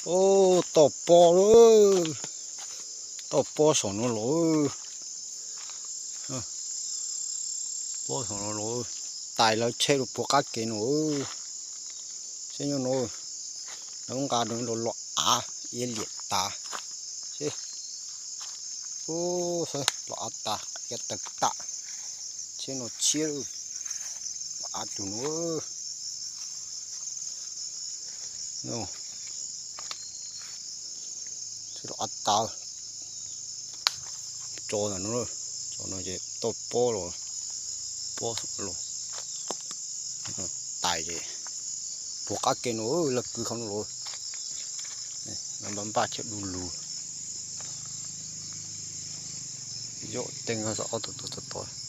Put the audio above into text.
Ub, toj pob lawm, toj pob saum no los, pob saum no los, tais lawv tsheb rau puag qab ke no. Seb nyob no, lawv nqa los los av iab liam tas seb. Ub, los av tas, qia tawg tam, tsheb no tshiab, los av tus no. Los av tas, tso ntawm no, tso no ces toj pob los, pob los, tais ces puag qab ke no, lawv kwv qhov no los, npaj npaj chaw du lug, yog teeb ob tug tod tod.